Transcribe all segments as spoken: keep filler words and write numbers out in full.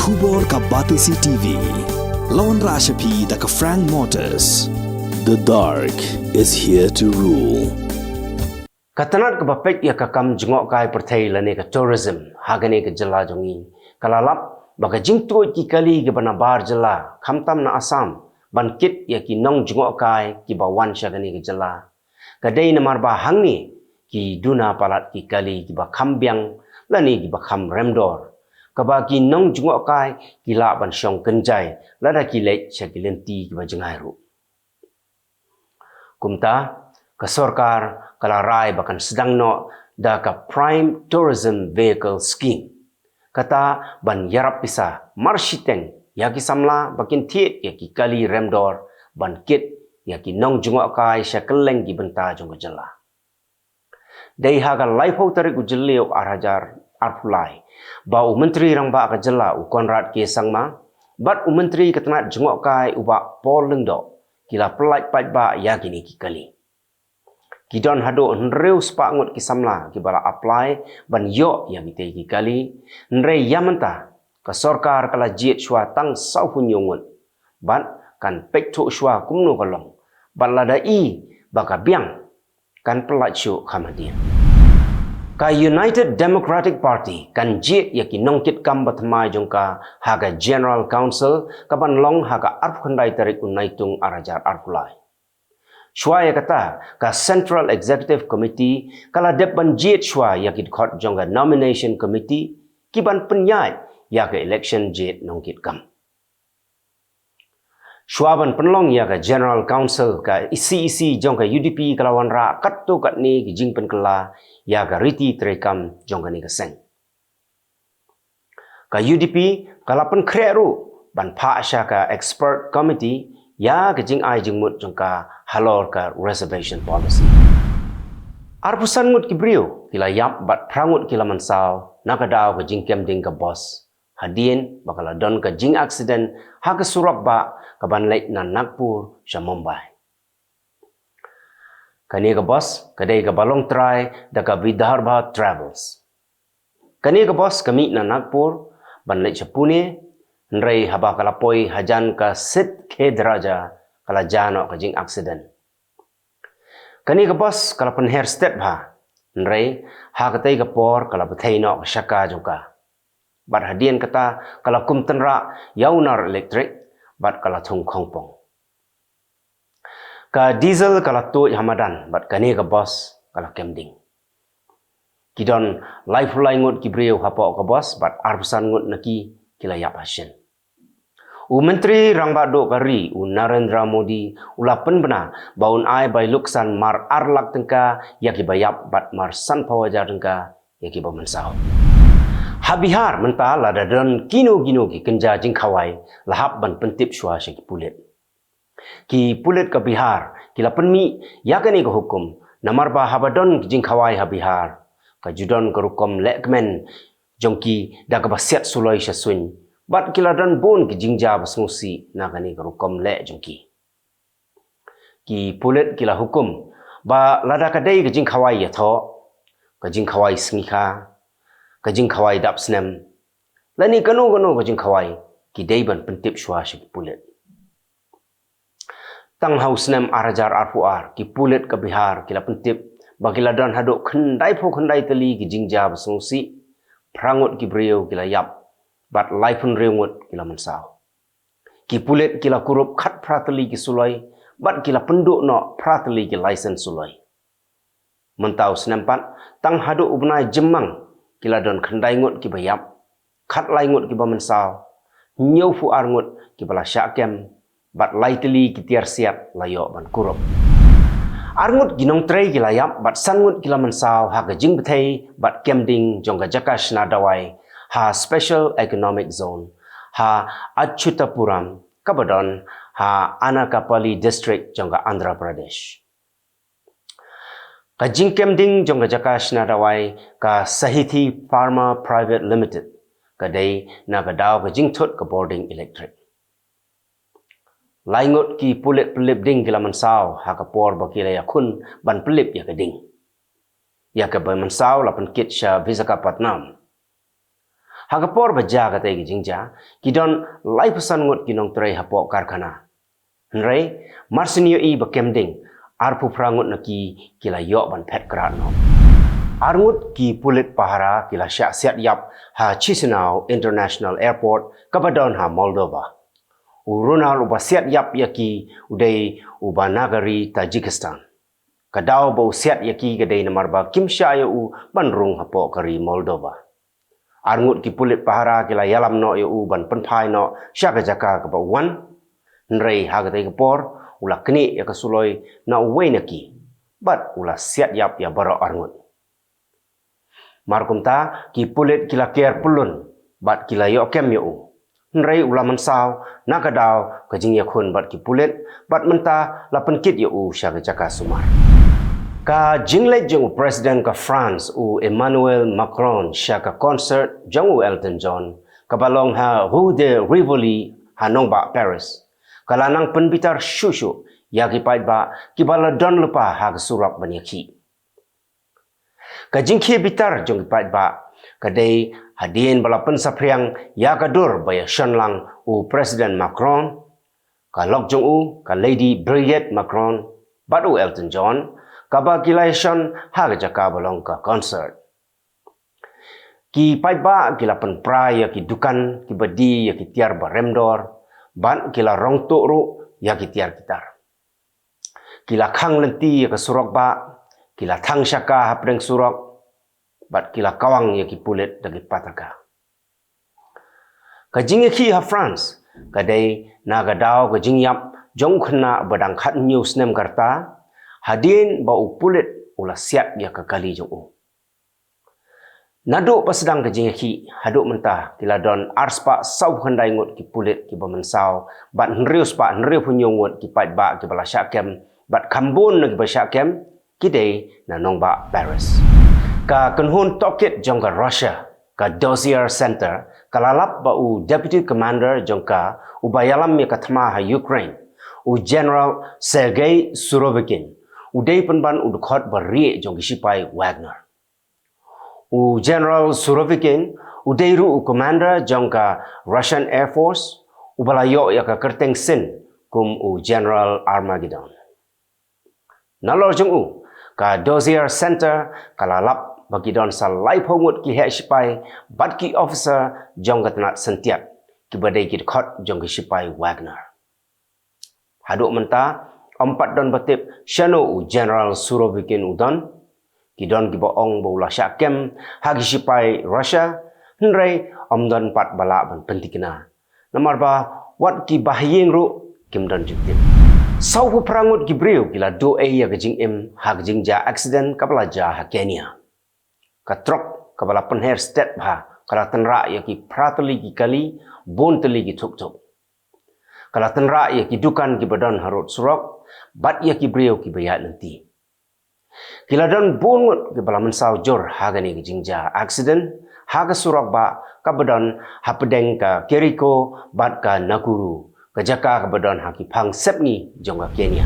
Khubor ka Batesi T V. La wanrah sha phi da ka Frank Motors. The dark is here to rule. Ka tnat kaba peit ïa ka kam jngohkai pyrthei lane ka tourism ha kane ka jylla jong ngi ka la lap ba ka jingtuid ki kali kiba na bar jylla khamtam na Assam ban kit ïa ki nongjngohkai kiba wan sha kane ka jylla ka dei namar ba hangne ki duna palat ki kali kiba kham biang lane kiba kham remdor, kaba ki nongjngohkai ki lah ban shong kynjai lada ki leit sha ki lynti kiba jngai ruh. Kumta, ka sorkar ka la rai ba kan sdang noh da ka Prime Tourism Vehicle Scheme. Kata ban ïarap pisa marshiteng ïa ki samla ba kin thied ïa ki kali remdor ban kit ïa ki nongjngohkai sha kylleng ki bynta jong ka jylla. Dei ha ka laiphew tarik u Jylliew ar hajar arphew lai ba u Myntri Rangbah ka jylla u Conrad K Sangma bad u Myntri ka tnat jngohkai u Bah Paul Lyngdoh ki la pyllait paidbah ïa kine ki kali. Ki don haduh hynriew spah ngut ki samla kiba la apply ban ïoh ïa kitei ki kali, hynrei ïa mynta ka sorkar ka la jied shuwa tang sawphew hynñiew ngut bad kan peit thuh shuwa kumno ka long bad lada i ba ka biang kan pyllait shuh kham hadien. Ka United Democratic Party kan jied ïa ki nongkitkam ba thymmai jong ka ha ka General Council kaban long ha ka arphew khyndai tarik u Naitung ar hajar arphew lai. Shuwa ïa kata, ka Central Executive Committee ka la dep ban jied shuwa ïa ki dkhot jong ka Nomination Committee kiban pynïaid ïa ka election jied nongkitkam. Shuwa ban pynlong ïa ka General Council, ka C E C jong ka U D P ka la wanrah katto katne ki jingpynkylla ïa ka riti treikam jong kane ka seng. Ka U D P ka la pynkhreh ruh ban phah sha ka expert committee ïa ka jingai jingmut jong ka halor ka reservation policy. Arphew san ngut ki briew ki la ïap bad phra ngut ki la mynsaw na ka daw ka jingkem ding ka bos hadien ba ka la don ka jingaccident ha ka surok bah kaban leit na Nagpur sha Mumbai. Kane ka bos ka dei kaba long trai da ka Vidarbha Travels. Kane ka bos ka mih na Nagpur ban leit sha Pune, hynrei haba ka la poi hajan ka Sindkhedaraja ka la jia noh ka jingaccident. Kane ka bos ka la pynher stet bha, hynrei ha katei ka por ka la bthei noh ka shaka jong ka. Bad hadien kata ka la kum tynrah ïa u nar elektrik bad ka la thung khongpong. Ka diesel ka la tuid ha madan bad kane ka bos ka la kem ding. Ki don laiphew lai ngut ki briew hapoh ka bos bad arphew san ngut na ki ki la ïap ha shin. U Myntri Rangbah Duh ka ri u Narendra Modi u la pynbna ba un ai bai luksan mar ar lak tyngka ïa kiba ïap bad mar sanphew hajar tyngka ïa kiba mynsaw. Ha Bihar mynta lada don kino kino ki kynja jingkhawai la hap ban pyntip shuwa sha ki pulit. Ki pulit ka Bihar ki la pynmih ïa kane ka hukum namar ba haba don ki jingkhawai ha Bihar ka ju don ka rukom lehkmen jong ki da kaba siat suloi sha suiñ bad ki la don bun ki jingjia ba sngewsih na kane ka rukom leh jong ki. Ki pulit ki la hukum ba lada ka dei ka jingkhawai ïathoh, ka jingkhawai sngi kha, ka jingkhawai dap snem lane kano kano ka jingkhawai ki dei ban pyntip shuwa sha ki pulit. Tang ha u snem ar hajar arphew ar ki pulit ka Bihar ki la pyntip ba ki la don haduh khyndaiphew khyndai tylli ki jingjia ba sngewsih, phra ngut ki briew ki la ïap bad laiphew hynriew ngut ki la mynsaw. Ki pulit ki la kurup khatphra tylli ki suloi bad ki la pynduh noh phra tylli ki license suloi. Mynta u snem pat tang haduh u bnai Jymmang ki la don khyndai ngut kiba ïap, khatlai ngut kiba mynsaw, hynñiewphew ar ngut kiba la shah kem bad lai tylli ki tiar siat la ïoh ban kurup. Ar ngut ki nongtrei ki la ïap bad san ngut ki la mynsaw ha ka jingbthei bad kem ding jong ka jaka shna dawai ha Special Economic Zone ha Achyutapuram kaba don ha Anakapalli District jong ka Andhra Pradesh. Ka jingkem ding jong ka jaka shna dawai ka Sahithi Pharma Private Limited ka dei na ka daw ka jingthut ka bording elektrik. Lai ngut ki pulit pynlip ding ki la mynsaw ha ka por ba ki la ïakhun ban pynlip ïa ka ding. Ïa kaba mynsaw la pynkit sha Visakhapatnam. Ha ka por ba jia katei ka jingjia, ki don laiphew san ngut ki nongtrei hapoh karkhana. Hynrei, mar shen ïohi ba kem ding, arphew phra ngut na ki ki la ïoh ban phet krad noh. Ar ngut ki pulit pahara ki la shah siat ïap ha Chisinau International Airport kaba don ha Moldova. U Ronald uba siat ïap ïa ki u dei uba na ka ri Tajikistan. Ka daw ba u siat ïa ki ka dei namar ba kim shah ïa u ban rung hapoh ka ri Moldova. Ar ngut ki pulit pahara ki la ïalam noh ïa u ban pynphai noh sha ka jaka kaba u wan. Hynrei ha katei ka por, u la knieh ïa ka suloi na uwei na ki bad u la siat ïap ïa baroh ar ngut. Mar kumta, ki pulit ki la ker pyllun bad ki la ïoh kem ïa u. Hynrei u la mynsaw na ka daw ka jingïakhun bad ki pulit, bad mynta la pynkit ïa u sha ka jaka sumar. Ka jingleit jong u President ka France u Emmanuel Macron sha ka concert jong u Elton John kaba long ha Rue de Rivoli ha nongbah Paris, ka la nang pynbitar shuh shuh ïa ki paidbah kiba la don lypa ha ka surok ban ïakhih. Ka jingkhie bitar jong ki paidbah ka dei hadien ba la pynsaphriang ïa ka dur ba ïashon lang u President Macron, ka lok jong u ka Lady Brigitte Macron bad u Elton John, kaba ki la ïashon ha ka jaka ba long ka concert. Ki paidbah ki la pynpra ïa ki dukan kiba die ïa ki tiar ba remdor bad ki la rong tuh ruh ïa ki tiar ki tar. Ki la khang lynti ïa ka surok bah, ki la thang shaka hapdeng surok bad ki la kawang ïa ki pulit da ki pataka. Ka jingïakhih ha France ka dei na ka daw ka jingïap jong u khynnah ba dang khathynñiew snem ka rta, hadien ba u pulit u la siat ïa ka kali jong u. Naduh ba sdang ka jingïakhih haduh mynta, ki la don arspah sawphew khyndai ngut ki pulit kiba mynsaw bad hynriew spah hynriewphew hynñiew ngut ki paidbah kiba la shah kem, bad kham bun na kiba shah kem ki dei na nongbah Paris. Ka kynhun tohkit jong ka Russia, ka Dossier Center, ka la lap ba u Deputy Commander jong ka, uba ïalam ïa ka thma ha Ukraine, u General Sergei Surovikin, u dei pynban u dkhot ba rieh jong ki shipai Wagner. U General Surovikin u dei ruh u commander jong ka Russian Air Force, uba la ïoh ïa ka kyrteng sin kum u General Armageddon. Nalor jong u, ka Dossier Center ka la lap ba ki don sa laiphew ngut ki heh shipai bad ki officer jong ka tnat syntiat, kiba dei ki dkhot jong ki shipai Wagner. Haduh mynta, ym pat don ba tip shano u General Surovikin u don. Ki don kiba ong ba u la shah kem ha ki shipai Russia, hynrei ym don pat ba lah ban pynthikna. Namar ba wat kiba ha ïing ruh kim don jingtip. Sawphew phra ngut ki briew ki la duh ei ïa ka jingim ha ka jingjia accident kaba la jia ha Kenya. Ka trok kaba la pynher stet bha ka la tynrah ïa ki phra tylli ki kali, bun tylli ki thuk thuk. Ka la tynrah ïa ki dukan kiba don harud surok bad ïa ki briew kiba ïaid lynti. Ki la don bun ngut kiba la mynsaw jur ha kane ka jingjia accident ha ka surok bah kaba don hapdeng ka Kericho bad ka Nakuru, ka jaka kaba don ha ki phang sepngi jong ka Kenya.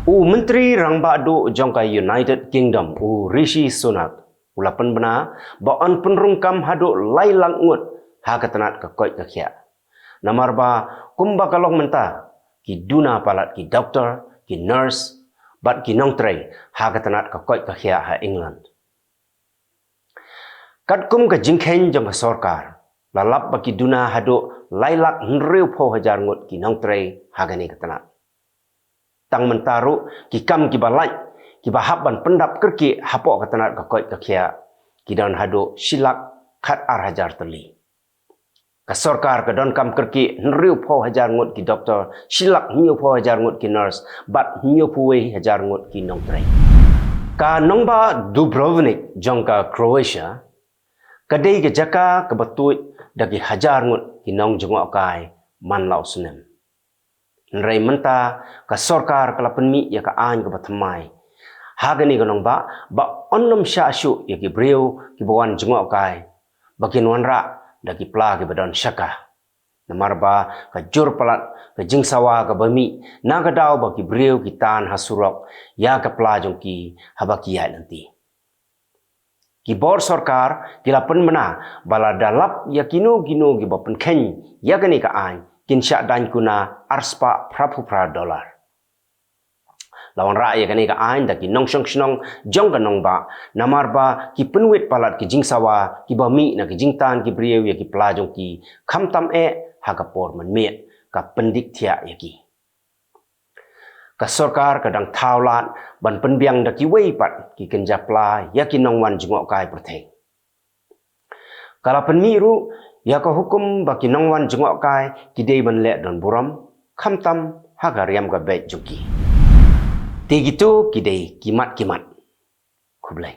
U Myntri Rangbah Duh jong ka United Kingdom, u Rishi Sunak, u la pynbna ba yn pynrung kam haduh lai lak ngut ha ka tnat ka koit ka khiah. Namar ba kumba ka long mynta, ki duna palat ki doktor, ki nurse bad ki nongtrei ha ka tnat ka koit ka khiah ha England. Katkum ka jingkheiñ jong ka sorkar, la lap ba ki duna haduh lai lak hynriewphew hajar ngut ki nongtrei ha kane ka tnat. Tang mynta ruh, ki kam kiba lait kiba hap ban pyndap kyrkieh hapoh ka tnat ka koit ka khiah ki don haduh shi lak khat ar hajar tylli. Ka sorkar ka donkam kyrkieh hynriewphew hajar ngut ki doktor, shi lak hynñiewphew hajar ngut ki nurse bad hynñiewphew wei hajar ngut ki nongtrei. Ka nongbah Dubrovnik jong ka Croatia ka dei ka jaka kaba tuid da ki hajar ngut ki nongjngohkai man la u snem. Hynrei mynta ka sorkar ka la pynmih ïa ka aiñ kaba thymmai ha kane ka nongbah ba yn nym shah shuh ïa ki briew kiba wan jngohkai ba kin wanrah da ki pla kiba don shaka. Namar ba ka jur palat ka jingsawa kaba mih na ka daw ba ki briew ki tan ha surok ïa ka pla jong ki haba ki ïaid lynti. Ki bor sorkar ki la pynbna ba lada lap ïa kino kino kiba pynkheiñ ïa kane ka aiñ, kin shah daiñ kuna arspah phraphew phra dollar. La wanrah ïa kane ka aiñ da ki nongshong shnong jong ka nongbah, namar ba ki pynwit palat ki jingsawa kiba mih na ki jingtan ki briew ïa ki pla jong ki, khamtam eh ha ka por mynmiet, ka pyndik thiah ïa ki. Ka sorkar ka dang thaw lad ban pynbiang da kiwei pat ki kynja pla ïa ki nongwan jngohkai pyrthei. Ka la pynmih ruh ïa ka hukum ba ki nongwan jngohkai ki dei ban leh don burom, khamtam ha ka riam ka beit jong ki. Te kito ki dei ki mat ki mat. Khublei.